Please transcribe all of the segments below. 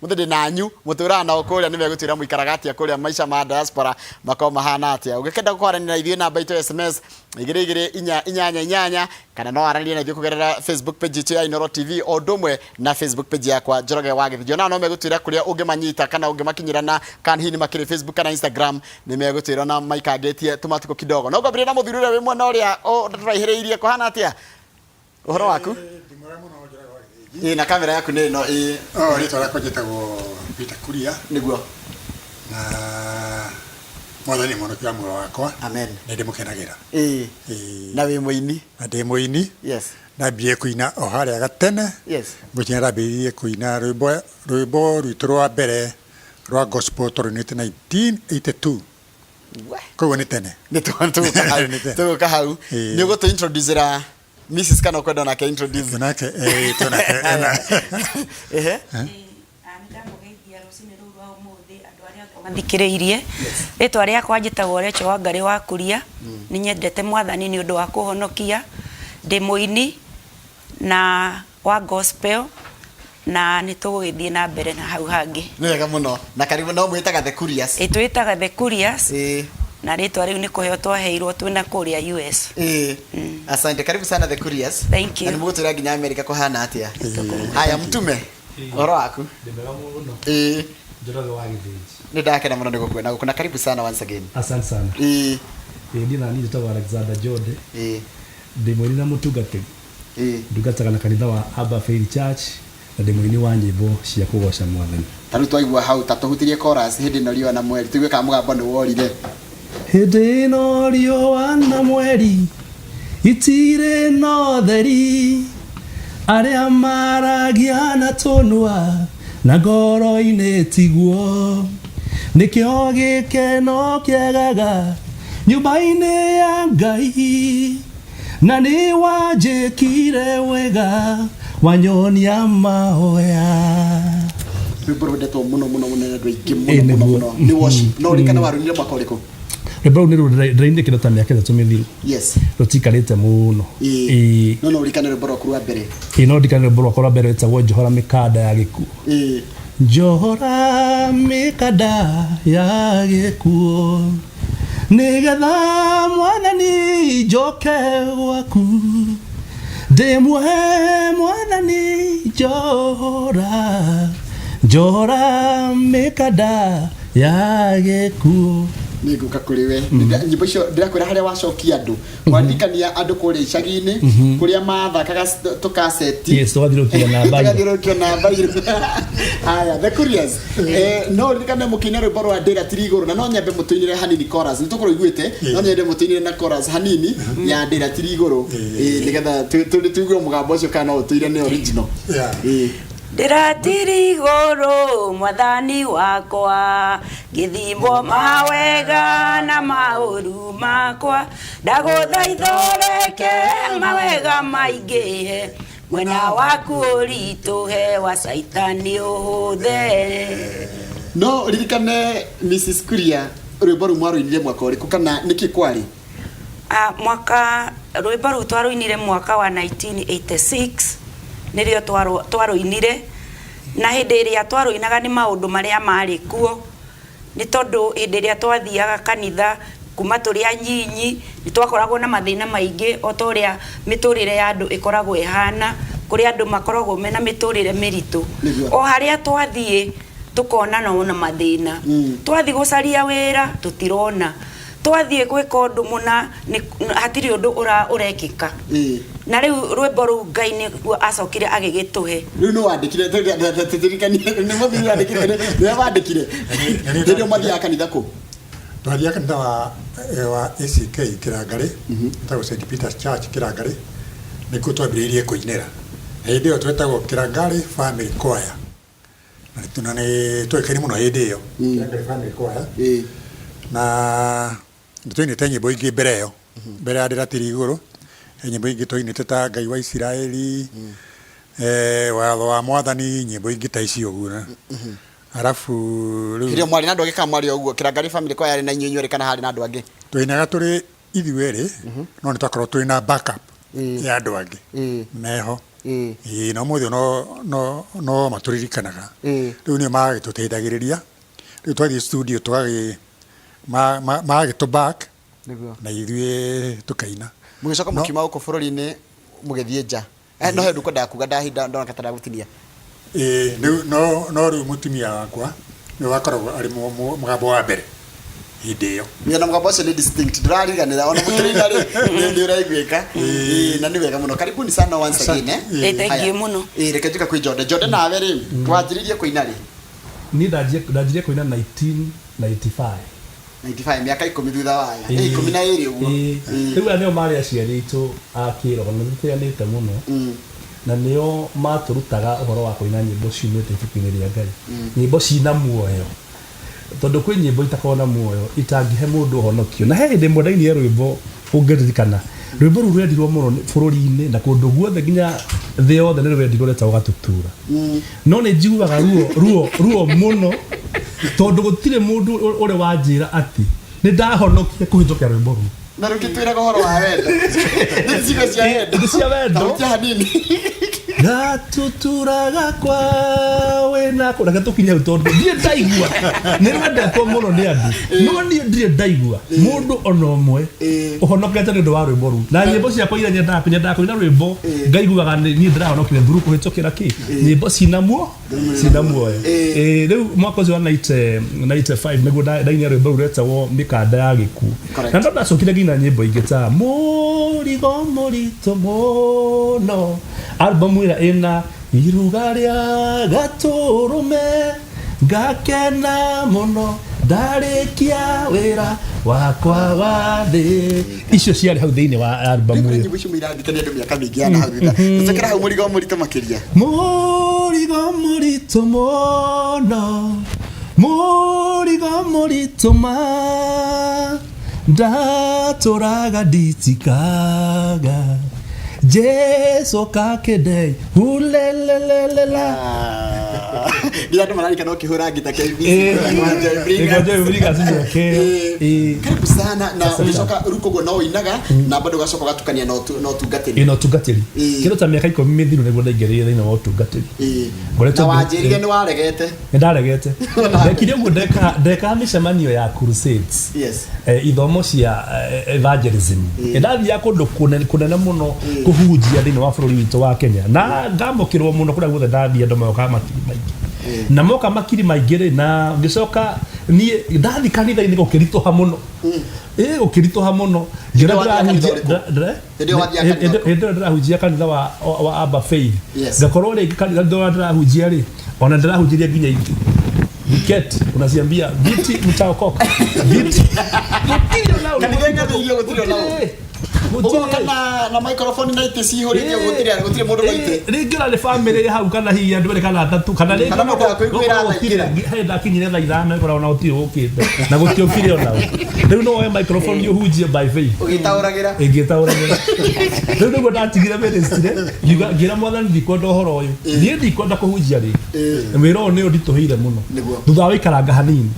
Mũthĩ ndĩ na anyu mũtũraga nao kũrĩa nĩ megũtwĩra mũikaraga atĩa kũrĩa maica ma diaspora makoragwo mahana atĩa. Ũngĩkenda kwaranĩria na ithuĩ namba itũ ya SMS 22488 kana no aranĩrie na ithuĩ kũgerera Facebook page itũ ya Inooro TV o ũndũ ũmwe na Facebook page yakwa Njoroge wa Gĩthĩnji. Onao no megũtwĩra kũrĩa ũngĩmanyita kana ũngĩmakinyĩra na kana hihi nĩ makĩrĩ Facebook kana Instagram nĩ megũtwĩra na maikangĩtie tũmatukũ kidogo. No ngwambĩrĩria na mũthuri ũrĩa wĩ mwena ũrĩa ũtũraihĩrĩirie kũhana atĩa? Ũhoro waku? Ndĩ mwega mũno Njoroge wa Gĩthĩnji. Ĩĩ na kamera yaku nĩ ĩno ĩĩ. Oh, rĩtwa rĩakwa njĩtagwo Peter Kuria. Nĩguo. Na Mwathani nĩ mũhonokia wa muoyo wakwa. Amen. Nĩ ndĩmũkenagĩra. Ĩĩ. Na wĩ mũini? Na ndĩ mũini. Yes. Ndambirie kũina o harĩa gatene. Yes. Ngwĩciria ndambĩrĩirie kũina rwĩmbo rwĩmbo rwitũ rwa mbere rwa gospel twarũinĩte 1982. Koguo nĩ tene. Nĩ tũgũka hau. Nĩ tene. Tũgũka hau. Ĩĩ. Nĩ ũgũtũ introduce ra Mrs. kana ũkwenda onake introduce? Onake eh, tonake ena. Ehe. Nĩndamũgeithia rũcinĩ rũu rwa ũmũthĩ andũ arĩa othe mathikĩrĩirie. Rĩtwa rĩakwa njĩtagwo Rachel Wangarĩ wa Kuria. Nĩ nyendete Mwathani nĩ ũndũ wa kũhonokia. Ndĩ mũini na wa gospel na nĩ tũgũgĩthiĩ na mbere na hau hangĩ. Nĩ wega mũno. Na karibu no mwĩtaga The Kurias. Ĩ twĩtaga The Kurias. Ĩĩ. Na rĩtwa rĩu nĩ kũheo twaheirwo twĩna kũrĩa US. Ĩĩ. Asante. Karibu sana The Kurias. Thank you. Na nĩ mũgũtwĩra nginya America kũhana atĩa. Haya mtume. Ũhoro waku? Ndĩ mwega mũno. Ĩĩ. Njoroge wa Gĩthĩnji. Nĩ ndakena mũno nĩ gũkuona gũkũ na karibu sana once again. Asante sana. Ĩĩ. Ĩĩ niĩ naniĩ njĩtagwo Alexander Jode. Ĩĩ. Ndĩ mũini na mũtungatĩri. Ĩĩ. Ndungataga na kanitha wa Abba Faith Church na ndĩ mũini wa nyĩmbo cia kũgoca Mwathani. Ta rĩu twaigua hau ta tũhutirie chorus hĩndĩ ĩno riũa na mweri tũigue kana mũgambo nĩ worire. Hĩndĩ ĩno riũa na mweri itirĩ na ũtheri, arĩa maragia na tũnua na ngoro-inĩ tiguo, nĩkĩo gĩkeno kĩagaga nyũmba-inĩ ya Ngai. Na nĩ wanjĩkire wega wanyonia mahoya. Rwĩmbo rwendetwo mũno mũno mũno nĩ andũ aingĩ mũno Ĩĩ, mũno nĩguo. mũno nĩ worship. No ũririkane warũinire mwaka ũrĩkũ? Rwĩmbo rũu nĩ ndĩrainire kĩndũ ta mĩaka ĩtatũ mĩthiru. Yes. Rũtikarĩte mũno. Ĩĩ. Ĩĩ. No no ũririkane rwĩmbo rwaku rwa mbere? Ĩĩ no ndirikane rwĩmbo rwakwa rwa mbere rwĩtagwo Njohora Mĩkanda ya Gĩkuũ. Ĩĩ. Njohora mĩkanda ya gĩkuũ nĩgetha mwathani njoke gwaku ndĩmuohe mwathani njohora njohora mĩkanda ya gĩkuũ. Nĩ ngũka kũrĩ we. Nyĩmbo icio ndĩrakwĩra harĩa wacokia andũ Kwandirikania andũ kũrĩa icagi-inĩ kũrĩa mathakaga tũkaseti. Yes, tũgathiũrũrũkia na mbairũ. Tũgathiũrũrũkia na mbairũ. Haya, The Couriers. No ũririkane mũkĩina rwĩmbo rwa Ndĩra Tiri Igũrũ na no nyambe mũtũinĩre hanini chorus. Nĩ tũkũrũiguĩte, no nyende mũtũinĩre na chorus hanini ya Ndĩra Tiri Igũrũ. Nĩgetha tũigue mũgambo ũcio kana no ũtũire nĩ original. Ndĩratiri igũrũ mwathani wakwa ngĩthimwo mawega na maũru makwa ndagũthaitha ũreke mawega maingĩhe mwena waku ũritũhe wa caitani ũhũthe. No ririkane Mrs. Kuria rwĩmbo rũu mwarũinire mwaka ũrĩkũ kana nĩkĩ kwarĩ? Ah, mwaka rwĩmbo rũu twarũinire mwaka wa 1986 nĩrĩo twarũinire na hĩndĩ ĩrĩa twarũinaga nĩ maũndũ marĩa marĩ kuo nĩ tondũ hĩndĩ ĩrĩa twathiaga kanitha kuma tũrĩ anyinyi nĩ twakoragwo na mathĩna maingĩ o ta ũrĩa mĩtũrĩre ya andũ ĩkoragwo ĩhana kũrĩ andũ makoragwo mena mĩtũrĩre mĩritũ Nĩguo. o harĩa twathiĩ tũkonana na mathĩna twathiĩ gũcaria wĩra tũtirona twathiĩ gwĩka ũndũ mũna hatirĩ ũndũ ũrekĩka. Na rĩu rwĩmbo rũu Ngai nĩguo acokire agĩgĩtũhe. Rĩu nĩ wandĩkire tũtirikanie nĩ mũthuri wandĩkire nĩwe wandĩkire hĩndĩ ĩyo mwathiaga kanitha kũ? Twathiaga kanitha wa wa ACK Kĩrangarĩ, ĩtagwo St Peter's Church Kĩrangarĩ, nĩkuo twambĩrĩirie kũinĩra. Na hĩndĩ ĩyo twetagwo Kĩrangarĩ Family Choir. Na nĩ na nĩ twoĩkaine mũno hĩndĩ ĩyo, Kĩrangarĩ Family Choir. Na nĩ twainĩte nyĩmbo ingĩ mbere ĩyo, mbere ya Ndĩra Tiri Igũrũ, he nyĩmbo ingĩ twainĩte ta Ngai wa Isiraeli, Watho wa Mwathani, nyĩmbo ingĩ ta icio ũguo. Arabu rĩu. Hĩndĩ ĩyo mwarĩ na andũ angĩ kana mwarĩ o ũguo? Kĩrangarĩ Family Choir yarĩ na inyuĩ inyuerĩ kana harĩ na andũ angĩ? Twainaga tũrĩ ithuerĩ, no nĩ twakoragwo twĩ na backup ya andũ angĩ meho. Ĩĩ, na ũmũthĩ no matũririkanaga. Rĩu nĩo magĩtũteithagĩrĩria. Rĩu twathiĩ studio tũgagĩ magagĩtũ back na ithuĩ tũkaina. Mũgĩcoka mũkiuma gũkũ bũrũri-inĩ mũgĩthiĩ nja. Eh, no he ũndũ kwendaga kuga ndahinda ndona ta ndagũtinia. Ĩĩ, rĩu no no rĩu mũtumia wakwa nĩwe wakoragwo arĩ mũgambo wa mbere hĩndĩ ĩyo. Ĩĩ, na mũgambo ũcio nĩ distinct ndũrariganĩra ona mũkĩrĩina rĩ nĩ ũraiguĩka. Ĩĩ, na nĩ wega mũno. Karibuni sana once again eh. Ĩĩ, thank you mũno. Ĩĩ, reke njuke kwĩ Jonde. Jonde nawe rĩ, wanjĩrĩirie kũina rĩ? Niĩ ndanjirie kũina 1995. 95 mĩaka ikũmi thutha wa aya. Ĩĩ, 12 ũguo. Ĩĩ. Rĩu aya nĩo marĩ aciari aitũ a kĩroho na nĩtũtĩanĩte mũno na nĩo matũrutaga ũhoro wa kũina nyĩmbo ciumĩte ibuku-inĩ rĩa Ngai. Nyĩmbo cina muoyo. Tondũ kwĩ nyĩmbo itakoragwo na muoyo itangĩhe mũndũ ũhonokio. Na he hĩndĩ ĩmwe ndainire rwĩmbo ũngĩririkana. Rwĩmbo rũu rwendirwo mũno bũrũri-inĩ na kũndũ guothe nginya thĩ yothe nĩ rwendirwo rwetagwo Gatutura. No nĩ njiguaga ruo ruo ruo mũno tondũ gũtirĩ mũndũ ũrĩ wanjĩra atĩ nĩ ndahonokia kũhĩtũkĩra rwĩmbo rũu. Na rũkĩtwĩraga ũhoro wa wendo. Nĩ ciugo cia wendo. Nĩ cia wendo. Ta hutia hanini. Gatutura gakwa wĩnako. Reke tũkinye hau tondũ ndirĩ ndaigua nĩ rwendetwo mũno nĩ andũ no niĩ ndirĩ ndaigua mũndũ ona ũmwe ũhonokete nĩ ũndũ wa rwĩmbo rũu na nyĩmbo ciakwa iria nyendaga nyendaga kũina rwĩmbo ngaiguaga niĩ ndĩrahonokire through kũhĩtũkĩra kĩ nyĩmbo cina muo cina muoyo. Rĩu mwaka ũcio wa 95 nĩguo ndainire rwĩmbo rũu rwetagwo mĩkanda ya gĩkuũ. Na no ndacokire nginya nyĩmbo ingĩ ta mũrigo mũritũ mũno album ĩrĩa ĩna iruga rĩa gatũrũme ngakena mũno ndarĩkia wĩra wakwa wa thĩ. Icio ciarĩ hau thĩinĩ wa album Rĩu ĩyo. nyĩmbo icio irandikania andũ mĩaka mĩingĩ ya na hau thutha. Tũcokera hau mũrigo mũritũ makĩria. Mũrigo mũritũ mũno, mũrigo mũritũ ma, ndatũraga nditikaga, Jesu kakĩndei hulelelelela. Nginya andũ mararikana ũkĩhũra ngita KBC. Ĩĩ, Bringers ciake. Ĩĩ. Karibu sana na Asante. ũgĩcoka rĩu koguo no ũinaga na bado ũgacoka ũgatukania na ũtungatĩri. Ĩĩ, na ũtungatĩri. Ĩĩ. Kĩndũ ta mĩaka 10 mĩthiru nĩguo ndaingĩrire thĩinĩ wa ũtungatĩri. Ĩĩ. Ngoretwo Na wanjĩrire nĩ waregete. Nĩ ndaregete. Ndekire ũguo ndekaga mĩcemanio ya crusades. Yes. Ithomo cia evangelism. Ndathiaga kũndũ kũnene mũno kũhunjia thĩinĩ wa bũrũri witũ wa Kenya. Na ngamũkĩrwo mũno kũrĩa guothe ndathiĩ andũ mokaga makiri maingĩ. Na moka makiri maingĩ rĩ, na ngĩcoka niĩ ndathiĩ kanitha-inĩ gũkĩritũha mũno. Ĩĩ gũkĩritũha mũno. Ngĩona Hĩndĩ ĩyo wathiaga kanitha ndĩrahunjia ũrĩkũ? ndĩra- Hĩndĩ ĩyo wathiaga kanitha ũrĩkũ? hĩndĩ ĩyo ndĩrahunjia kanitha wa Abba Faith. Yes. Ngakorwo rĩngĩ kanitha ũrĩa ndĩrahunjia rĩ, ona ndĩrahunjĩria nginya itĩ. Viketi, unaziambia viti mtaokoka. Viti. Gũtirĩ ona ũmwe. Kanitha ĩng'athĩirio gũtirĩ ona ũmwe. Gũtirĩ. Gũtirĩ. Ũgoka na microphone na itĩ cihũrĩtio gũtirĩ gũtirĩ mũndũ na itĩ. Rĩngĩ ona nĩ bamĩrĩ hau kana hihi andũ erĩ kana atatũ kana rĩngĩ Kana mũndũ akũiguĩra gũkorwo gũtirĩ thaa he ndakinyire thaa 5 ĩkoragwo na gũtirĩ ũkĩte na gũtiũkire ona ũ. Rĩu no woe microphone ũhunjie by faith. Ũgĩtaũragĩra. Ĩngĩtaũragĩra. Rĩu nĩguo ndatigire ministry ngiuga ngĩra mwathani ndikwenda ũhoro ũyũ. Niĩ ndikwenda kũhunjia rĩngĩ. Wĩra ũyũ nĩ ũnditũhĩire mũno. Nĩguo. Thutha wa gũikaranga hanini.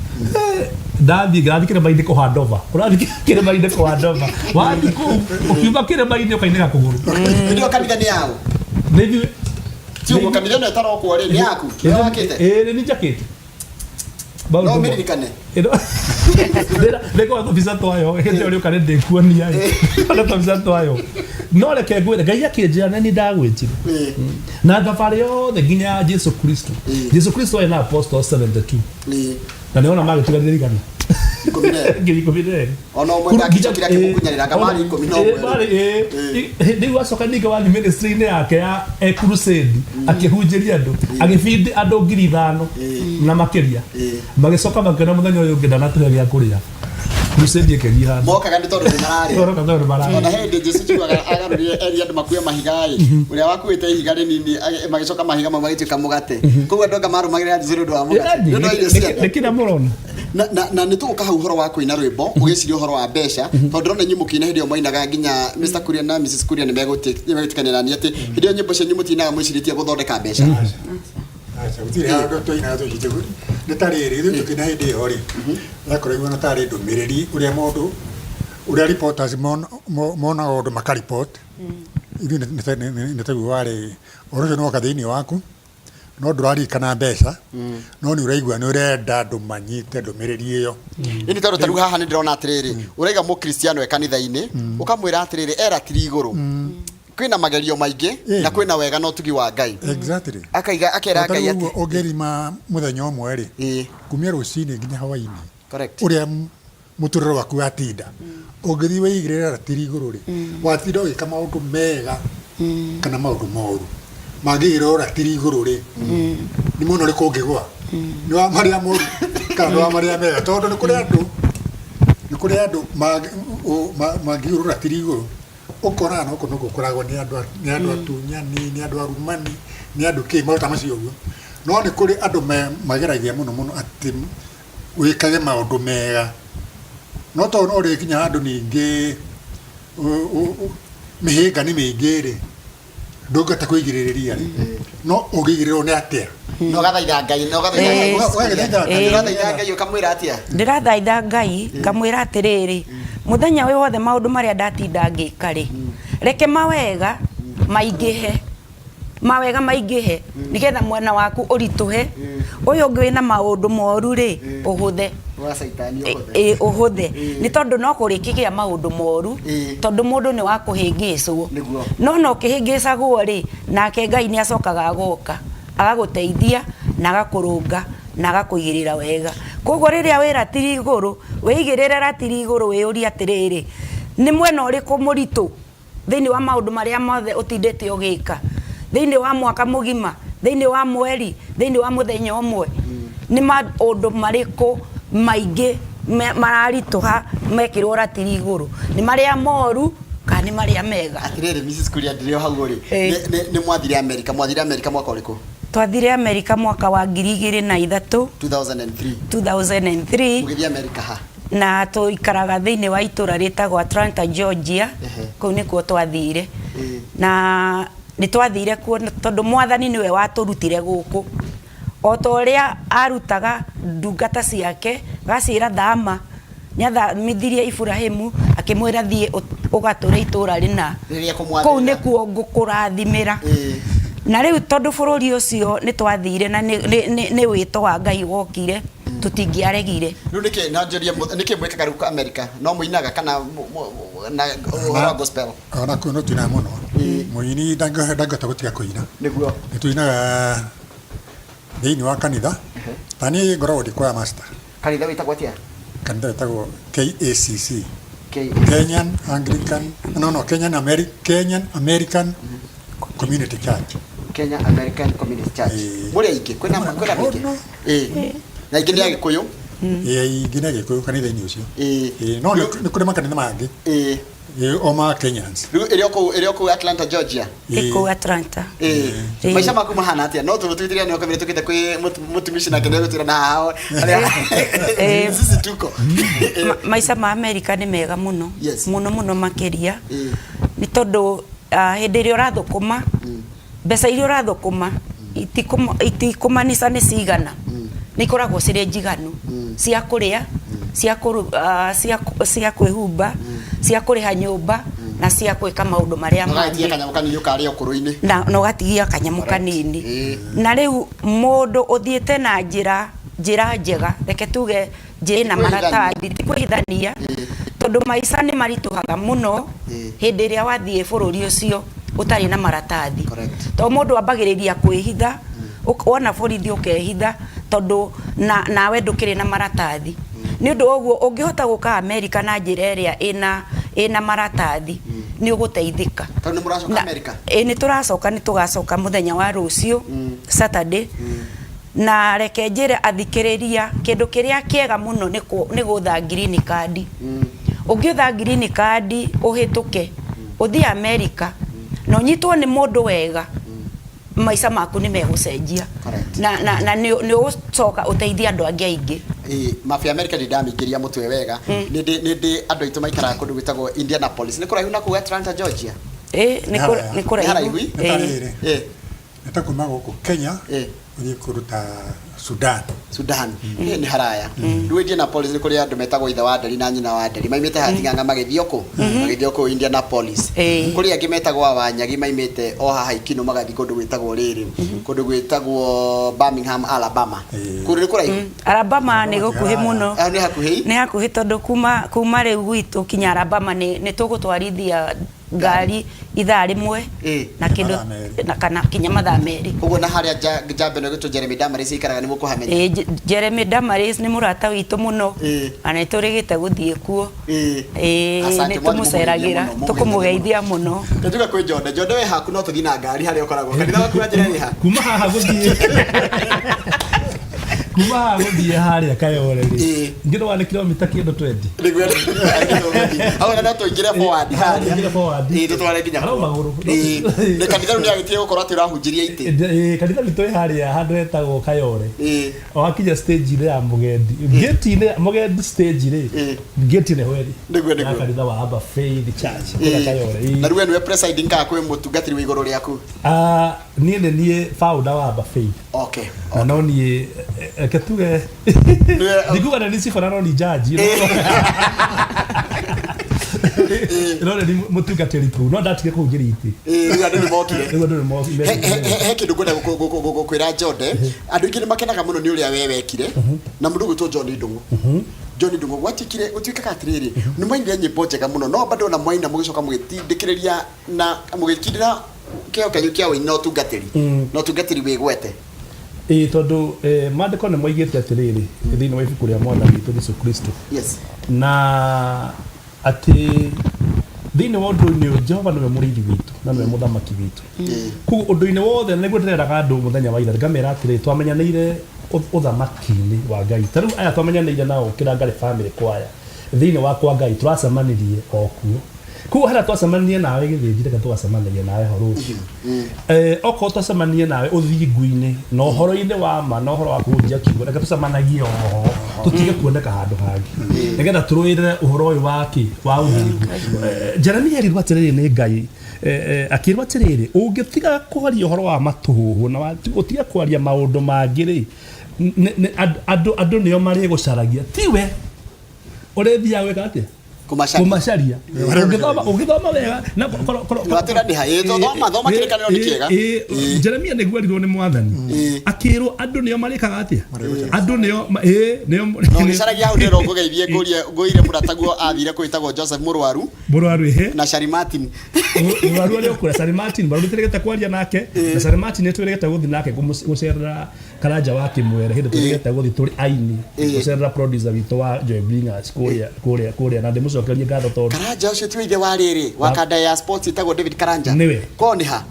Ndathiĩ ngĩrathiĩ kĩrĩma-inĩ kũhandova. Ũrathiĩ kĩrĩma-inĩ kũhandova. Wathiĩ kũu ũkiuma kĩrĩma-inĩ ũkainĩka kũgũrũ. Hĩndĩ ĩyo kanitha nĩ yaũ? Nĩ ithuĩ. Ti ũguo kanitha ĩno ĩtarokwo rĩ nĩ yaku? Nĩwe wakĩte? Ĩĩ nĩ niĩ njakĩte. No ũmĩririkane? Nĩngũoya tũbica twayo hĩndĩ ĩyo rĩũka nĩndĩkuonia ĩ. Na tũbica twayo. No reke ngwĩre Ngai akĩnjĩra nĩ niĩ ndagwĩtire. Na thabarĩ yothe nginya ya Jesu Kristo. Jesu Kristo arĩ na apostles 72. Na nĩwona magĩtiganire igana. 12. 12. Ona ũmwe ndangĩcokire akĩmũkunyanĩra anga marĩ 11. Marĩ ĩĩ. Rĩu acoka ningĩ wathiĩ ministry-inĩ yake ya crusade akĩhunjĩria andũ agĩbindi andũ 5,000 na makĩria magĩcoka makĩona mũthenya ũyũ ũngĩ ndanatũhe gĩa kũrĩa crusade ĩkĩthiĩ handũ. Mokaga nĩ tondũ nĩ mararĩa. Mokaga tondũ nĩ mararĩa. Ona he hĩndĩ Jesu njiguaga agarũrire eri andũ makue mahiga ĩ ũrĩa wakuĩte ihiga rĩnini magĩcoka mahiga mau magĩtuĩka mũgate. Koguo andũ anga marũmagĩrĩra Jesu nĩ ũndũ wa mũgate. Nĩ ũndũ wa irio cia nda. Nĩ kĩrĩa mũrona. Na nĩ tũgũka hau ũhoro wa kũina rwĩmbo ũgĩciria ũhoro wa mbeca tondũ ndĩrona inyuĩ mũkĩina hĩndĩ ĩyo mwainaga nginya Mr Kuria na Mrs Kuria nĩ megwĩtĩkania na niĩ atĩ hĩndĩ ĩyo nyĩmbo cianyu mũtiinaga mwĩcirĩtie gũthondeka mbeca. Aca, gũtirĩ handũ twainaga twĩcirĩtie nĩ ta rĩrĩ ithuĩ tũkĩina hĩndĩ ĩyo rĩ yakorirwo na tarĩ ndũmĩrĩri ũrĩa mũndũ ũrĩa reporters monaga ũndũ makaripot. Ithuĩ nĩ taguo warĩ ũhoro ũcio nĩ woka thĩinĩ waku no ndũraririkana mbeca no nĩ ũraigua nĩ ũrenda andũ manyite ndũmĩrĩri ĩyo. Ĩni tondũ ta rĩu haha nĩ ndĩrona atĩrĩrĩ, ũraiga mũkristiano e kanitha-inĩ, ũkamwĩra atĩrĩrĩ, e ratiri igũrũ kwĩna magerio maingĩ na kwĩna wega na ũtugi wa Ngai. Akaiga akera O ta Ngai rĩu atĩ ũguo ũngĩrima mũthenya ũmwe rĩ, kumia rũcinĩ nginya hwainĩ, ũrĩa mũtũrĩre waku watinda, ũngĩthiĩ wĩigĩrĩre ratiri igũrũ rĩ, watinda ũgĩka maũndũ mega kana maũndũ moru mangĩigĩrĩrwo ratiri igũrũ rĩ, nĩ mwena ũrĩkũ ũngĩgwa? Nĩ wa marĩa moru kana nĩ wa marĩa mega? Tondũ nĩ kũrĩ andũ, nĩ kũrĩ andũ mangĩigĩrĩrwo ratiri igũrũ, ũkoraga no kũndũ gũkoragwo nĩ andũ nĩ andũ atunyani, nĩ andũ arumani, nĩ andũ kĩ maũndũ ta macio ũguo. No nĩ kũrĩ andũ mageragia mũno mũno atĩ wĩkage maũndũ mega, no tondũ no ũrĩkinya handũ ningĩ mĩhĩnga nĩ mĩingĩ rĩ, ndũngĩhota kwĩgirĩrĩria rĩ, no ũngĩgirĩrwo nĩ atĩa? Na ũgathaitha Ngai, na ũgathaitha Ngai. Ũgagĩthaitha Ngai. Ũrathaitha Ngai ũkamwĩra atĩa? Ndĩrathaitha Ngai ngamwĩra atĩrĩrĩ, mũthenya ũyũ wothe maũndũ marĩa ndatinda ngĩka rĩ, reke mawega maingĩhe, mawega maingĩhe nĩgetha mwena waku ũritũhe, ũyũ ũngĩ wĩna maũndũ moru rĩ, ũhũthe. Wa caitani ũhũthe. Ĩ, ũhũthe nĩ tondũ no kũrĩkĩgĩa maũndũ moru tondũ mũndũ nĩ wa kũhĩngĩcwo. No na ũkĩhĩngĩcagwo rĩ, nake Ngai nĩ acokaga agoka agagũteithia na agakũrũnga na agakũigĩrĩra wega. Koguo rĩrĩa wĩ ratiri igũrũ, wĩigĩrĩre ratiri igũrũ wĩyũrie atĩrĩrĩ, nĩ mwena ũrĩkũ mũritũ thĩinĩ wa maũndũ marĩa mothe ũtindĩte ũgĩka, thĩinĩ wa mwaka mũgima, thĩinĩ wa mweri, thĩinĩ wa mũthenya ũmwe, nĩ maũndũ marĩkũ maingĩ mararitũha mekĩrwo ratiri igũrũ? Nĩ marĩa moru kana nĩ marĩa mega? Atĩrĩrĩ Mrs. Kuria ndĩrĩ o hau rĩ, nĩ mwathire Amerika, mwathire Amerika mwaka ũrĩkũ? Twathire Amerika mwaka wa 2003. 2003. 2003. Mũgĩthiĩ Amerika ha? Na tũikaraga thĩinĩ wa itũra rĩtagwo Atlanta, Georgia. Kũu nĩkuo twathire. Na nĩ twathire kuo tondũ Mwathani nĩwe watũrutire gũkũ. O ta ũrĩa arutaga ndungata ciake, agaciĩra thama, nĩ athamithirie Iburahimu akĩmwĩra thiĩ ũgatũre itũra rĩna. Kũu nĩkuo ngũkũrathimĩra. Na rĩu tondũ bũrũri ũcio nĩ twathire na nĩ wĩto wa Ngai wokire, tũtingĩaregire. Rĩu nĩkĩ, no njũrie, nĩkĩ mwĩkaga rĩu Amerika? No mũinaga kana na ũhoro wa gospel? Ona kũu no tuinaga mũno. Mũini ndangĩhota gũtiga kũina. Nĩguo. Nĩ tuinaga thĩinĩ wa kanitha. Ta niĩ ngoragwo ndĩ choir master. Kanitha wĩtagwo atĩa? Kanitha wĩtagwo KACC. Kenyan Anglican, no no, Kenyan Ameri Kenyan American Community Church. Kenya American Community Church. Mũrĩ aingĩ, kwĩna kwĩna andũ aingĩ. Na aingĩ nĩ Agĩkũyũ. Ĩĩ, aingĩ nĩ Agĩkũyũ kanitha-inĩ ũcio. Ĩĩ, no nĩ kũrĩ makanitha mangĩ. Ĩĩ, o ma Kenyans. Rĩu ĩrĩ o kũu, ĩrĩ o kũu Atlanta, Georgia. Ĩ kũu Atlanta. Ĩĩ. Maica maku mahana atĩa? No tũgũtuĩtĩria nĩ ũkamĩra tũkĩte kwĩ mũtumishi nake nĩ egũtwĩra na haha harĩa sisi tuko. Maica ma Amerika nĩ mega mũno. Mũno mũno makĩria. Nĩ tondũ hĩndĩ ĩrĩa ũrathũkũma, mbeca iria ũrathũkũma itikũmanica nĩ cigana, nĩ ikoragwo cirĩ njiganu cia kũrĩa, cia kwĩhumba, cia kũrĩha nyũmba na cia gwĩka maũndũ marĩa Na ũgatigia mangĩ. kanyamũ kanini ũkarĩa ũkũrũ-inĩ. Na ũgatigia kanyamũ kanini. Na rĩu mũndũ ũthiĩte na njĩra njega, reke tuge njĩra ĩna maratathi, ti kwĩhithania, tondũ maica nĩ maritũhaga mũno hĩndĩ ĩrĩa wathiĩ bũrũri ũcio ũtarĩ na maratathi. Tondũ mũndũ ambagĩrĩria kwĩhitha, wona borithi ũkehitha, tondũ nawe ndũkĩrĩ na maratathi. Nĩ ũndũ wa ũguo ũngĩhota gũka Amerika na njĩra ĩrĩa ĩna maratathi, nĩ ũgũteithĩka. Tondũ nĩ mũracoka Amerika? Ĩĩ nĩ tũracoka, nĩ tũgacoka mũthenya wa rũciũ, Saturday. Na reke njĩre athikĩrĩria, kĩndũ kĩrĩa kĩega mũno nĩ gũtha green card. Ũngĩũtha green card ũhĩtũke, ũthiĩ America, na ũnyitwo nĩ mũndũ wega, maica maku nĩ megũcenjia. Na nĩ ũgũcoka ũteithie andũ angĩ aingĩ. Ĩĩ, map ya America ndirĩ ndamĩingĩria mũtwe wega. Nĩ ndĩ andũ aitũ maikaraga kũndũ gwĩtagwo Indianapolis. Nĩ kũraihu na kũu Atlanta, Georgia? Ĩĩ, nĩ kũraihu. Nĩ haraihu? Nĩ ta rĩrĩ. Nĩ ta kuma gũkũ Kenya ũthiĩ kũndũ ta Sudan. Sudan. Nĩ haraya. Rĩu Indianapolis nĩ kũrĩ andũ metagwo ithe wa Nderi na nyina wa Nderi maimĩte Hating'ang'a magĩthiĩ kũ? Magĩthiĩ kũu Indianapolis. Kũrĩ angĩ metagwo Awanyagi maimĩte o haha Ikinũ magathiĩ kũndũ gwĩtagwo rĩrĩ, kũndũ gwĩtagwo Birmingham, Alabama. Kũndũ nĩ kũraihu. Alabama nĩ gũkuhĩ mũno. Ah, nĩ hakuhĩ. Nĩ hakuhĩ tondũ kuma rĩu gwitũ kinya Alabama nĩ tũgũtwarithia ngari ithaa rĩmwe na kĩndũ Mathaa merĩ. na kana kinya mathaa merĩ. Ũguo na harĩa njamba ĩno ĩgwĩtwo Jeremy Damaris ikaraga nĩ mũkũhamenya. Ĩĩ, Jeremy Damaris nĩ mũrata witũ mũno na nĩ tũrĩgĩte gũthiĩ kuo. Ĩĩ, Asante, nĩ mwathi tũmũceragĩra, mũmũgeithie mũno, tũkũmũgeithia mũno. Njuga kwĩ Jonde, Jonde we haku no tũthiĩ na ngari harĩa ũkoragwo. Kanitha waku wa njĩra ĩrĩ ha? Kuma haha gũthiĩ kuma haha gũthiĩ harĩa Kayore rĩ, ngĩrwo nĩ kilomita kĩndũ 20. Nĩguo hau na no tũingĩre forward harĩa. Tũingĩre forward. Ĩĩ, tũtware nginya Hau kuo. magũrũ. Ĩĩ, na kanitha rĩu nĩagĩtige gũkorwo atĩ ũrahunjĩria itĩ. Ĩĩ, kanitha witũ ĩ harĩa handũ hetagwo Kayore. Wakinya stage-inĩ ya Mũgendi, gate-inĩ Mũgendi stage rĩ, gate-inĩ ho ĩrĩ. Nĩguo, nĩguo. Ya kanitha wa Abba Faith Church kũrĩa Kayore. Ĩĩ. Na rĩu we nĩwe presiding kana kwĩ mũtungatĩri wĩ igũrũ rĩaku? Ah, niĩ nĩ niĩ founder wa Abba Faith. Okay. Na no niĩ reke tuge ndikuga nĩ niĩ cibũ na no ni jaji. No nĩ niĩ mũtungatĩri kũu no ndatige kũhunjĩria itĩ. Ĩĩ, rĩu andũ nĩ mokire. Rĩu andũ nĩ mokire. He kĩndũ ngwenda gũkwĩra Jonde, andũ aingĩ nĩ makenaga mũno nĩ ũrĩa we wekire na mũndũ ũgwĩtwo John Ndung'u. John Ndung'u gwatuĩkire gũtuĩkaga atĩrĩrĩ, nĩ mwainire nyĩmbo njega mũno no bado ona mwaina mũgĩcoka mũgĩtindĩkĩrĩria na mũgĩkindĩra kĩheo kĩanyu kĩa ũini na ũtungatĩri na ũtungatĩri wĩgwete. Ĩĩ, tondũ maandĩko nĩ moigĩte atĩrĩrĩ thĩinĩ wa ibuku rĩa Mwathani witũ Jesu Kristo. Na atĩ thĩinĩ wa ũndũ-inĩ ũyũ Jehova nĩwe mũrĩithi witũ na nĩwe mũthamaki witũ. Koguo ũndũ-inĩ wothe nĩguo ndĩreraga andũ mũthenya wa ira ngamera atĩrĩ twamenyanĩire ũthamaki-inĩ wa Ngai. Ta rĩu aya twamenyanĩire nao Kĩrangarĩ Family Choir thĩinĩ wa kwa Ngai tũracemanirie o kuo. Koguo harĩa twacemanirie nawe Gĩthĩnji reke tũgacemanagia nawe ho rũciũ. Okorwo twacemanirie nawe ũthingu-inĩ na ũhoro-inĩ wa ma na ũhoro wa kũhunjia kiugo reke tũcemanagie oho tũtige kuoneka handũ hangĩ nĩgetha tũrũĩrĩre ũhoro ũyũ wa kĩ wa ũthingu. Jeremia erirwo atĩrĩrĩ nĩ Ngai, akĩrwo atĩrĩrĩ ũngĩtiga kwaria ũhoro wa matũhũhũ na ũtige kwaria maũndũ mangĩ rĩ, andũ nĩo marĩgũcaragia tiwe ũrĩthiaga gwĩka atĩa? Kũmacaria. Kũmacaria. Ũngĩthoma, ũngĩthoma wega na Nĩwatwĩra nĩ ha? Ĩĩ, thoma, thoma kĩrĩkanĩro nĩ kĩega. Ĩĩ, Jeremia nĩguo erirwo nĩ Mwathani. Akĩrwo andũ nĩo marĩkaga atĩa? Andũ nĩo ĩĩ, nĩo Na ũgĩcaragia hau ndĩrwo ngũgeithie ngũrie ngũire mũrataguo athire kwĩtagwo Joseph Mũrwaru. Mũrwaru ĩhĩ. Na Shari Martin. Mũrwaru arĩ o kũrĩa Shari Martin, mũrwaru nĩtwĩrĩgĩte kwaria nake. Na Shari Martin nĩtwĩrĩgĩte gũthiĩ nake gũcerera Karanja wa Kĩmwere hĩndĩ tũrĩgĩte gũthiĩ tũrĩ aini gũcerera producer witũ wa Joy Bringers kũrĩa kũrĩa kũrĩa na ndĩmũcokerie ngatho tondũ Karanja ũcio tiwe ithe wa rĩrĩ wa kanda ya sports ĩtagwo David Karanja. Nĩwe. Kwao nĩ ha?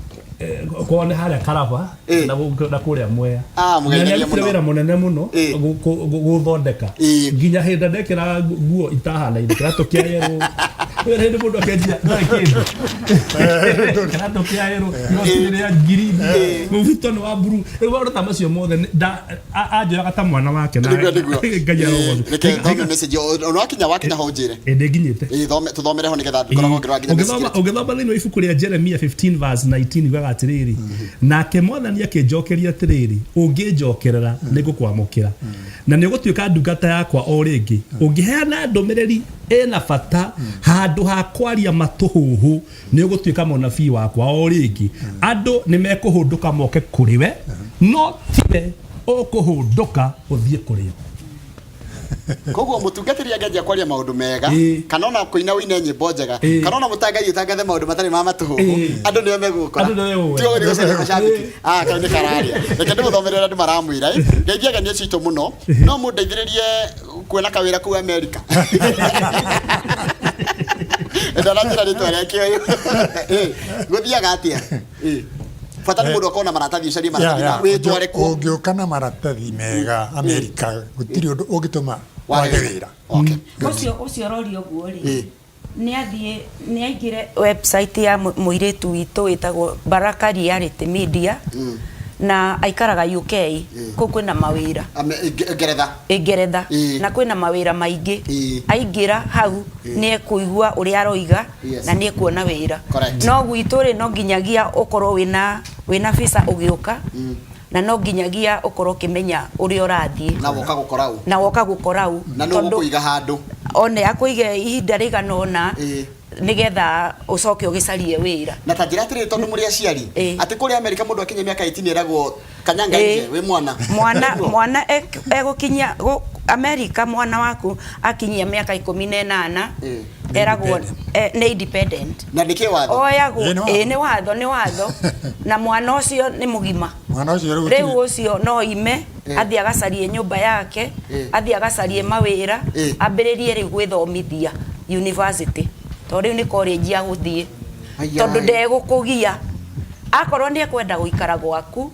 Kwao nĩ harĩa Karaba na kũrĩa Mwea. Ah, Na mũgeithanie nĩarutire mũno. wĩra mũnene mũno gũthondeka nginya hĩndĩ ndekĩraga nguo itahanaine kĩratũ kĩa yerũ. Wĩra hĩndĩ mũndũ akenjia ndarĩ kĩndũ. Kĩratũ kĩa yerũ, igoti rĩa ngirini, mũbuto nĩ wa blue. Rĩu maũndũ ta macio mothe anjoyaga ta mwana wake na Nĩguo, nĩguo. Ngai arogocwo. Reke thome message ona wakinya wakinya ho ũnjĩre. Ĩ, ndĩnginyĩte. Ĩ, tũthomere ho nĩgetha ngoragwo ngĩrora nginya message. Ũngĩthoma thĩinĩ wa ibuku rĩa Jeremia 15 verse 19 yugaga atĩrĩrĩ, nake Mwathani akĩnjokeria atĩrĩrĩ, ũngĩnjokerera nĩngũkwamũkĩra na nĩũgũtuĩka ndungata yakwa o rĩngĩ, ũngĩheana ndũmĩrĩri ĩna bata handũ ha kwaria matũhũhũ nĩũgũtuĩka mũnabii wakwa o rĩngĩ. Andũ nĩmekũhũndũka moke kũrĩ we, no tiwe ũkũhũndũka ũthiĩ kũrĩ o. Koguo mũtungatĩri angĩanjia kwaria maũndũ mega kana ona kũina ũine nyĩmbo njega kana ona mũtangathi ũtangathe maũndũ matarĩ ma matũhũhũ andũ nĩo megũkora. Andũ nĩo megũkora. Tiwe ũgũthiĩ gũcaria macambĩki. Ah, kau nĩ kararia. Reke ndĩmũthomere ũrĩa andũ maramwĩra. Ngeithia ageni acio aitũ mũno. No mũndeithĩrĩrie kuona kawĩra kũu Amerika. Ndananjĩra rĩtwa rĩake ũyũ. Gũthiaga atĩa? Bata nĩ mũndũ akorwo na maratathi ũcarie maratathi na wĩtware kuo. Ũngĩũka na maratathi mega Amerika gũtirĩ ũndũ ũngĩtũma wage wĩra. Ũcio ũcio ũroria ũguo rĩ, nĩ athiĩ nĩ aingĩre website ya mũirĩtu witũ wĩtagwo Baraka Reality Media na aikaraga UK kũu kwĩna mawĩra. Ngeretha. Ngeretha. Na kwĩna mawĩra maingĩ. Aingĩra hau nĩ ekũigua ũrĩa aroiga na nĩ ekuona wĩra. No gwitũ rĩ no nginyagia ũkorwo wĩna visa ũgĩũka. Na no nginyagia ũkorwo ũkĩmenya ũrĩa ũrathiĩ. Na woka gũkora ũ? Na woka gũkora ũ. Na nũ ũgũkũiga handũ? One akũige ihinda rĩigana ũna nĩgetha ũcoke ũgĩcarie wĩra. Na ta njĩra atĩrĩrĩ, tondũ mũrĩ aciari, atĩ kũrĩa Amerika mũndũ akinyia mĩaka 18 eragwo kanyanga nje wĩ mwana. Mwana mwana egũkinyia Amerika, mwana waku akinyia mĩaka 18 eragwo nĩ independent. Na nĩ kĩ watho? Oyagwo ĩ nĩ watho, nĩ watho na mwana ũcio nĩ mũgima. Mwana ũcio rĩu rĩu ũcio no ime athiĩ agacarie nyũmba yake, athiĩ agacarie mawĩra, ambĩrĩrie rĩu gwĩthomithia university, tondũ rĩu nĩ college agũthiĩ, tondũ ndegũkũgia. Akorwo nĩ ekwenda gũikara gwaku,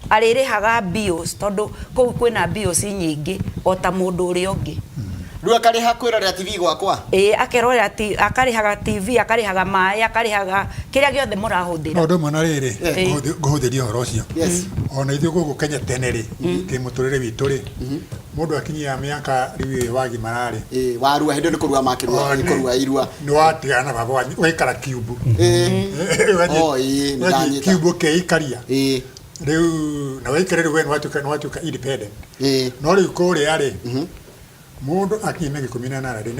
arĩrĩhaga bills, tondũ kũu kwĩna bills nyingĩ o ta mũndũ ũrĩa ũngĩ. Rĩu akarĩha kwĩrorera TV gwakwa? Ĩĩ, akerorera, akarĩhaga TV, akarĩhaga maĩ, akarĩhaga kĩrĩa gĩothe mũrahũthĩra. No ũndũ ũmwe na rĩrĩ, ngũhũthĩria ũhoro ũcio. Ona ithuĩ gũkũ Kenya tene rĩ, kĩmũtũrĩre witũ rĩ, mũndũ akinyia mĩaka rĩu wagimara rĩ, warua, hĩndĩ nĩ kũrua makĩrua, nĩ kũrua irua. Nĩ watigana na baba wanyu, ũgaikara kiumbu. Oh, ĩĩ, nĩ ndanyita. Kiumbu ũkeikaria. Rĩu na waikara rĩu we nĩ watuĩka independent. No rĩu kũrĩa rĩ, mũndũ akinyia mĩaka 18 rĩ,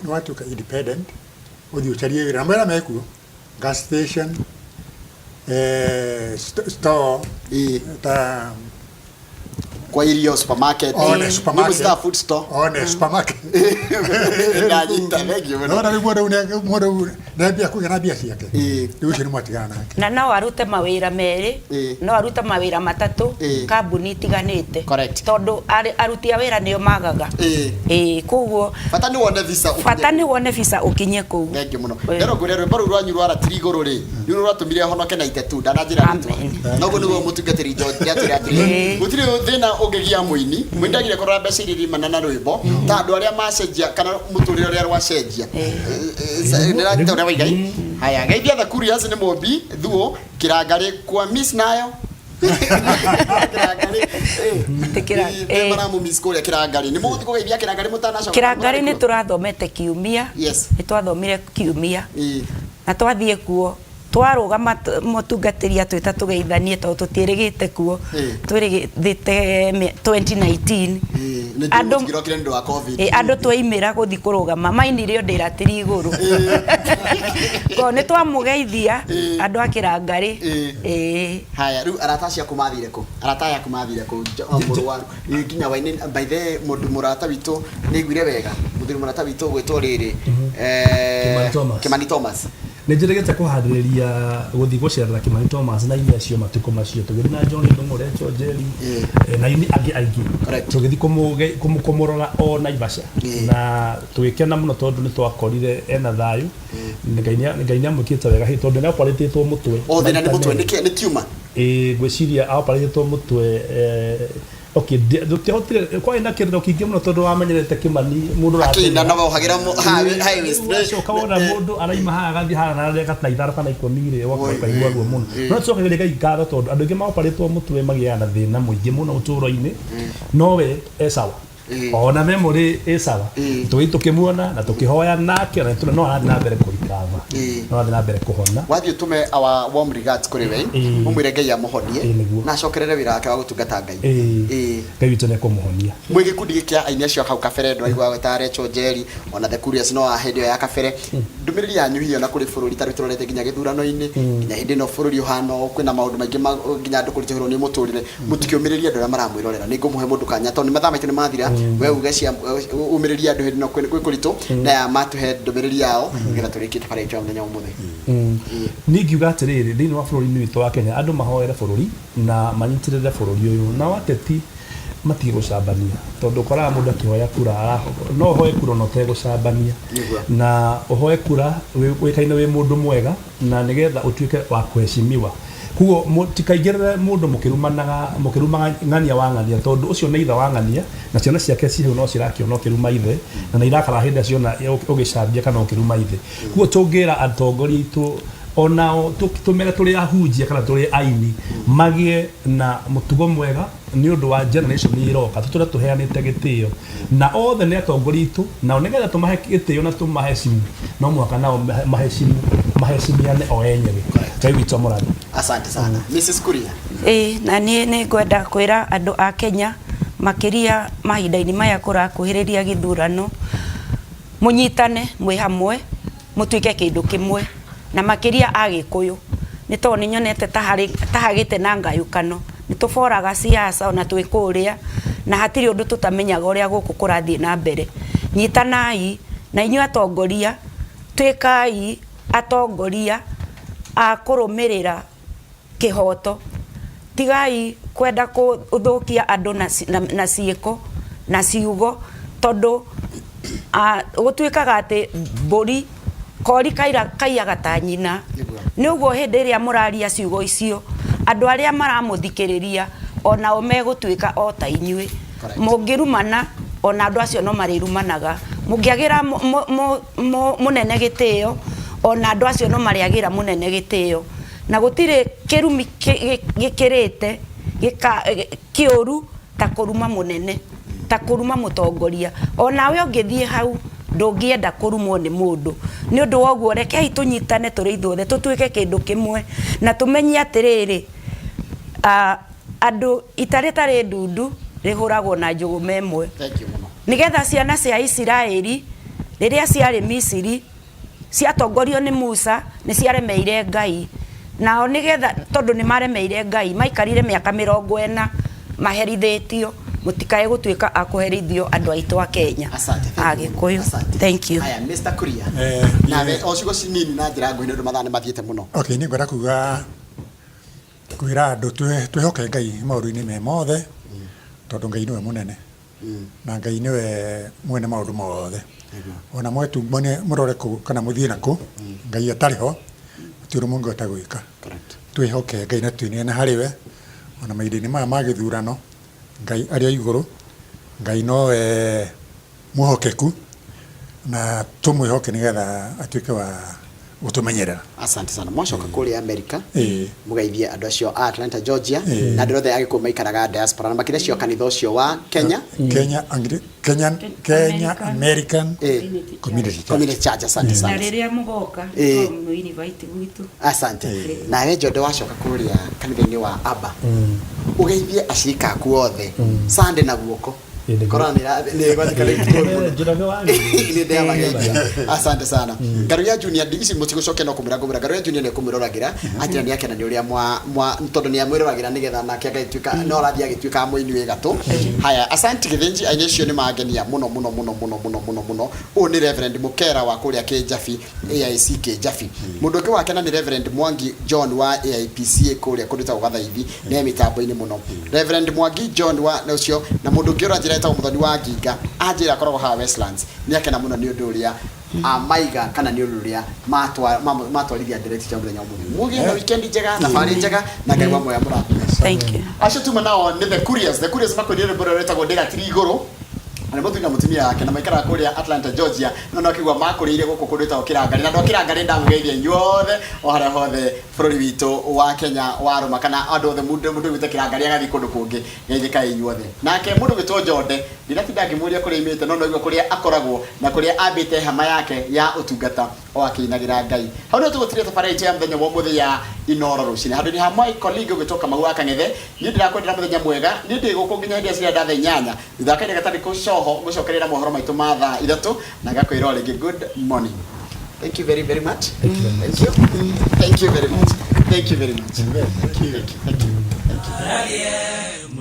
nĩ watuĩka independent, ũthiĩ ũcarie wĩra na mawĩra mekuo, gas station, store, ta kwa irio, supermarket. One supermarket. Nĩ food store. One supermarket. Ndanyita, thank you mũno. Nona rĩu mũndũ nĩ kũgĩa na mbia ciake, rĩu ũcio nĩ mwatigana nake. Na no arute mawĩra merĩ, no arute mawĩra matatũ, kambuni itiganĩte. Tondũ aruti a wĩra nĩo magaga. Ĩĩ, koguo bata nĩ wone visa ũkinye. Bata nĩ wone visa ũkinye kũu. Thank you mũno. Ndero ngwĩre rwĩmbo rũu rwanyu rwa ratiri igũrũ rĩ, nĩ rũratũmire honoke na itetu ndananjĩra rĩtwa. Noguo nĩguo mũtungatĩri George ndatwĩra atĩrĩrĩ, gũtirĩ thĩna ũngĩgia mũini. Mũini ndagire kũrora mbeca iria iraimana na rwĩmbo ta andũ arĩa macenjia kana mũtũrĩre ũrĩa rwacenjia. Ndĩranyita ũrĩa waigai. Haya, geithia the Curious nĩ mũmbi thuo kĩrangarĩ kwa miss nayo. Kĩrangarĩ. Atĩ Nĩ maramũ-miss kũrĩa kĩrangarĩ. Nĩ mũgũthiĩ kũgeithia kĩrangarĩ mũtanacoka? Kĩrangarĩ nĩ tũrathomete kiumia. Nĩ twathomire kiumia. Na twathiĩ kuo, twarũgama, mũtungatĩri atwĩta tũgeithanie, tondũ tũtiĩrĩgĩte kuo. Twĩrĩgĩte 2019. Nĩ Andũ mũtigirokire nĩ ũndũ wa COVID. Ĩ, andũ twaimĩra gũthiĩ kũrũgama mainire o ndĩratiri igũrũ ko nĩ twamũgeithia andũ a kĩrangarĩ. Ĩ. Haya, rĩu arata acio aku mathire kũ? Arata aya aku mathire kũ? Mũrwaru nginya waini by the mũndũ mũrata witũ nĩ aiguire wega, mũthuri mũrata witũ gwĩtwo rĩrĩ Kimani Thomas. Kimani Thomas. Nĩ njĩrĩgĩte kũharĩrĩria gũthiĩ gũcerera Kimani Thomas na aini acio matukũ macio tũgĩthiĩ na John Ndung'u, Rachel Njeri na aini angĩ aingĩ, tũgĩthiĩ kũmũrora o Naivasha, na tũgĩkena mũno tondũ nĩ twakorire ena thayũ. Ngai nĩ amwĩkĩte wega hĩ, tondũ nĩ oparĩtĩtwo mũtwe. O thĩna nĩ maita mũtwe merĩ. Nĩ tumor? Ĩĩ, ngwĩciria oparĩtĩtwo mũtwe. Okay, tũtiahotire, kwarĩ na kĩrĩro kĩingĩ mũno tondũ wamenyerete Kĩmani mũndũ akĩina na wohagĩra high waist. Wacoka wona mũndũ araima haha agathiĩ haha na areka ta 5 kana 10 rĩ, ũgoka ũkaigua ruo mũno. No tũcokagĩria Ngai ngatho tondũ andũ aingĩ maoparĩtwo mũtwe magĩaga na thĩna mũingĩ mũno ũtũũro-inĩ, no we e sawa, ona memory ĩ sawa. Tũgĩthiĩ tũkĩmuona na tũkĩhoya nake na no arathiĩ na mbere kũrikava, no arathiĩ na mbere kũhona. Wathiĩ ũtũme our warm regards kũrĩ we, ũmwĩre Ngai amũhonie na acokerere wĩra wake wa gũtungata Ngai. Ngai witũ nĩ ekũmũhonia. Mwĩ gĩkundi gĩkĩ kĩa aini acio hau kabere ndwaiguaga ta Rachel Njeri ona The Curious no wa hĩndĩ ĩyo ya kabere, ndũmĩrĩri yanyu hiyo na kũrĩ bũrũri ta rĩu tũrorete nginya gĩthurano-inĩ, nginya hĩndĩ ĩno bũrũri ũhana ũũ, kwĩna maũndũ maingĩ nginya andũ kũritũhĩrwo nĩ mũtũrĩre, mũtikĩũmĩrĩrie andũ arĩa maramwĩrorera. Nĩ ngũmũhe mũndũ kanya tondũ nĩ mathaa maitũ nĩ mathira. We uge cia ũmĩrĩrie andũ hĩndĩ ĩno kwĩ kũritũ, na aya matũhe ndũmĩrĩri yao nĩgetha tũrĩkie tabarĩra itũ ya mũthenya wa ũmũthĩ. Niĩ ngiuga atĩrĩrĩ, thĩinĩ wa bũrũri-inĩ witũ wa Kenya, andũ mahoere bũrũri na manyitĩrĩre bũrũri ũyũ, nao ateti matige gũcambania, tondũ ũkoraga mũndũ akĩhoya kura no ũhoe kura ona ũtegũcambania, na ũhoe kura wĩkaine wĩ mũndũ mwega na nĩgetha ũtuĩke wa kũheshimiwa. Koguo mũtikaingĩrĩre mũndũ mũkĩrumanaga, mũkĩrumaga ng'ania wa ng'ania, tondũ ũcio nĩ ithe wa ng'ania na ciana ciake ci hau no cirakĩona ũkĩruma ithe, na nĩ irakara hĩndĩ ĩrĩa ciona ũgĩcambia kana ũkĩruma ithe. Koguo tũngĩra atongoria aitũ Onao tũmere tũrĩ ahunjia kana tũrĩ aini magĩe na mũtugo mwega nĩ ũndũ wa generation iria iroka, tũtũre tũheanĩte gĩtĩo na othe nĩ atongoria itũ, nao nĩgetha tũmahe gĩtĩo na tũmahecimu no mũhaka nao mahecimu mahecimiane o enyewe. Ngai witũ amũrathime. Asante sana. Mrs. Kuria. Ĩĩ, na niĩ nĩ ngwenda kwĩra andũ a Kenya makĩria mahinda-inĩ maya kũrakuhĩrĩria gĩthurano, mũnyitane mwĩ hamwe mũtuĩke kĩndũ kĩmwe, na makĩria Agĩkũyũ, nĩ tondũ nĩ nyonete ta harĩ ta hagĩte na ngayũkano. Nĩ tũboraga siasa ona twĩ kũrĩa, na hatirĩ ũndũ tũtamenyaga ũrĩa gũkũ kũrathiĩ na mbere. Nyitanai na inyuĩ atongoria, tuĩkai atongoria a kũrũmĩrĩra kĩhoto. Tigai kwenda gũthũkia andũ na, na, na ciĩko na ciugo, tondũ gũtuĩkaga atĩ mbũri kori kaiyaga ta nyina. Nĩ ũguo hĩndĩ ĩrĩa mũraria ciugo icio, andũ arĩa maramũthikĩrĩria onao megũtuĩka o ta inyuĩ. Mũngĩrumana ona andũ acio no marĩrumanaga. Mũngĩagĩra mũnene gĩtĩo, ona andũ acio no marĩagĩra mũnene gĩtĩo. Na gũtirĩ kĩrumi gĩkĩrĩte kĩũru ta kũruma mũnene, ta kũruma mũtongoria. Onawe ũngĩthiĩ hau ndũngĩenda kũrumwo nĩ mũndũ. Nĩ ũndũ wa ũguo rekei tũnyitane tũrĩ ithuothe tũtuĩke kĩndũ kĩmwe, na tũmenye atĩrĩrĩ, andũ ita rĩtarĩ ndundu rĩhũragwo na njũgũma ĩmwe. Nĩgetha ciana cia Isiraeli rĩrĩa ciarĩ Misiri ciatongorio nĩ Musa nĩ ciaremeire Ngai. Nao nĩgetha tondũ nĩ maremeire Ngai maikarire mĩaka 40 maherithĩtio. Mũtikae gũtuĩka a kũherithio andũ aitũ a Kenya. Asante, thank you. Agĩkũyũ. Asante. Thank you. Haya, Mr. Kuria. Nawe o ciugo nini na njĩra nguhĩ nĩ ũndũ mathaa nĩ mathiĩte mũno. Okay, nĩ ngwenda kuga kwĩra andũ twĩhoke Ngai maũndũ-inĩ me mothe, tondũ Ngai nĩwe mũnene na Ngai nĩwe mwene maũndũ mothe. Ona mwetu mwene mũrore kũ kana mũthiĩ na kũ, Ngai atarĩ ho gũtirĩ ũndũ mũngĩhota gwĩka. Twĩhoke Ngai na twĩneane harĩ we. Ona mahinda-inĩ maya ma gĩthurano, Ngai arĩ o igũrũ, Ngai nowe mwĩhokeku na tũmwĩhoke nĩgetha atuĩke wa gũtũmenyerera. Asante sana. Mwacoka kũrĩa America, Ĩĩ. mũgeithie andũ acio a Atlanta, Georgia, Ĩĩ. na andũ othe agĩkũyũ maikaraga diaspora, na makĩria acio a kanitha ũcio wa Kenya. Kenya Kenyan Kenya American Ĩĩ. Community Church. Community Church. Asante Na sana. rĩrĩa mũgoka Ĩĩ. no invite gwitũ. Asante. Nawe Njonde wacoka kũrĩa kanitha-inĩ wa Abba, ũgeithie acirika aku othe Sunday na guoko. Ĩĩ, nĩguo. Korona nĩ ĩgwatĩka. Njoroge wa Gĩthĩnji. Nĩ ndĩamageithia. Asante sana. Ngaruya Junior, ici mũtigũcokia no kũmwĩra ngũmwĩra Ngaruya Junior nĩ ekũmwĩroragĩra anjĩra nĩ akena nĩ ũrĩa mwa tondũ nĩ amwĩroragĩra nĩgetha nake agatuĩka no arathiĩ agĩtuĩkaga mũini wĩ gatũ. Haya, asante Gĩthĩnji, aini acio nĩ mangenia mũno mũno mũno mũno mũno mũno mũno. Ũyũ nĩ Reverend Mũkera wa kũrĩa Kĩnjabi, AIC Kĩnjabi. Mũndũ ũngĩ wakena nĩ Reverend Mwangi John wa AIPCA kũrĩa kũndũ gwĩtagwo Gathaithi, nĩ mĩtambo-inĩ mũno. Reverend Mwangi John wa na ũcio, na mũndũ ũngĩ ũranjĩra etagwo Mũthoni wa Nginga, anjĩra akoragwo haha Westlands, nĩ akena mũno nĩ ũndũ ũrĩa maiga kana nĩ ũndũ ũrĩa matwarithia ndereti cia mũthenya ũmũthĩ. Mũgĩe na weekend njega, thabarĩ njega, na Ngai wa muoya mũrathime. Thank you. Acio tuma nao nĩ The Couriers. The Couriers makwĩrire rwĩmbo rũrĩa rwĩtagwo Ndĩratiri Igũrũ. Na nĩ mũthuri na mũtumia wake na maikaraga kũrĩa Atlanta, Georgia, no no akĩigua makũrĩire gũkũ kũndũ gwĩtagwo Kĩrangarĩ. Na andũ a Kĩrangarĩ ndamũgeithia inyuothe o harĩa hothe bũrũri witũ wa Kenya warũma, kana andũ othe mũndũ wĩte Kĩrangarĩ agathiĩ kũndũ kũngĩ, geithĩkai inyuothe. Nake mũndũ gwĩtwo Njonde, ndinatinda ngĩmũria kũrĩa aimĩte, no noigua kũrĩa akoragwo na kũrĩa ambĩte hema yake ya ũtungata o akĩinagĩra Ngai. Hau nĩho tũgũtiria thabarĩ itũ ya mũthenya wa ũmũthĩ ya Inooro rũcinĩ. Handũ-inĩ ha my colleague ũgwĩtwo Kamau wa Kang'ethe, niĩ ndĩrakwendera mũthenya mwega. Niĩ ndĩ gũkũ nginya hĩndĩ ĩrĩa cirinda thaa 8. Thutha wa kahinda gatarĩ coho ngũcokerera mohoro maitũ ma thaa 3 na ngakwĩra o rĩngĩ good morning. Thank you very very much. Thank you very much. Thank you. Thank you very much. Thank you very much. Thank you. Thank you. Thank you.